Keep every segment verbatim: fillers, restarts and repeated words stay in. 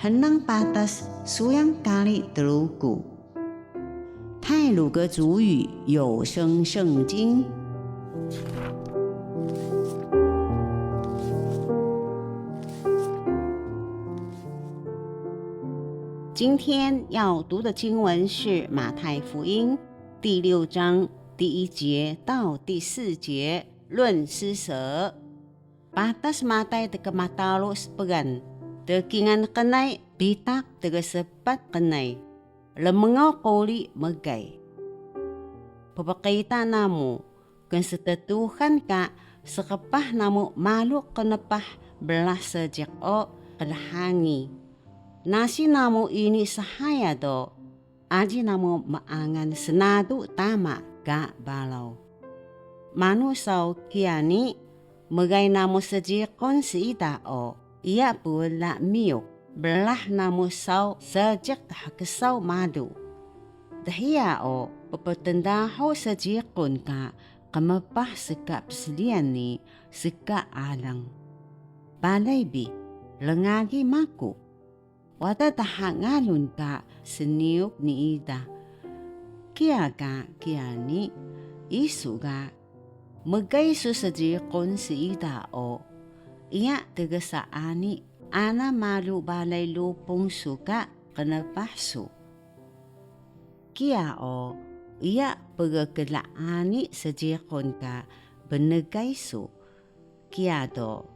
Mnang patas suyang kari Truku. 太魯閣族語有聲聖經。今天要讀的經文是馬太福音第六章第一節到第四節，論施捨。 Patas Matay tgmataru spgan, tkingal qnay bitaq tgspat qnay, rmngaw quri mgay. Ppqita namu, knsttuxan ka sqpah namu malu qnpah brah seejiq o qlhangi. Nasi namu ini shaya do, aji namu meangal snadu Tama ka baraw. Manu saw kiya ni, mgay namu seejiqun siida o, iya pwla miyuk, brah namu saw seejiq thksaw malu. Dhiya o, pptndahu seejiqun ka qmpah ska pslian ni ska alang. Balay bi, rngagi maku. Wada dha ngalun ka sniyuk niida. Kiya ka kiya ni, isu ga, mgay su seejiqun siida o, iya tgsaani ana malu balay lupung su ka qnpah su. Kiya o, iya pgklaani seejiqun ka bngay su, kiya do,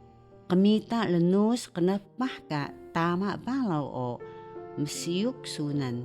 qmita rnus qnpah ka Tama baraw o msiyuk sunan.